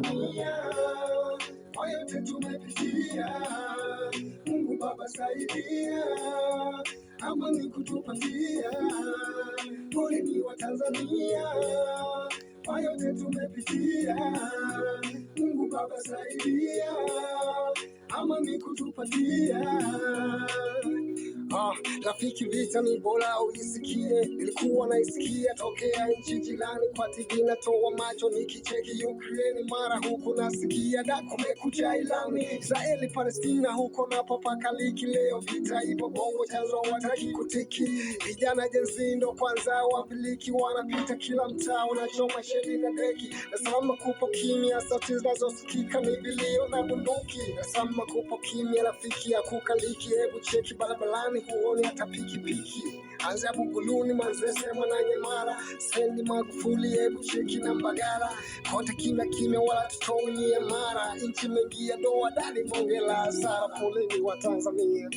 Tanzania, kwa yote tumepitia. Mungu Baba saidia, amani kutupatia. Poleni wa Tanzania, kwa yote tumepitia. Mungu Baba saidia, amani kutupatia. Ah, rafiki, vita ni bora uisikie. Nilikuwa naisikia tokea nchi jirani kwa TV, natoa macho nikicheki Ukraine, mara huku nasikia da kumekucha ilani Israeli Palestina, huko napo pakaliki. Leo vita ipo Bongo, chanzo wataki kutiki. Vijana jenzi ndo kwanza wapiliki, wanapita kila mtaa, wanachoma sheli na deki, na salama kupo kimya, sauti zinazosikika ni vilio na bunduki. Na salama kupo kimya, rafiki ya kukaliki, hebu cheki barabarani, huoni hata pikipiki. Anzia Buguluni, Manzese, Mwananyamala, Sendi Magufuli, hebu cheki na Mbagala, kote kimya kimya, wala tutoi mara, nchi mengi ya doa dali bonge la hasara. Poleni wa Tanzania.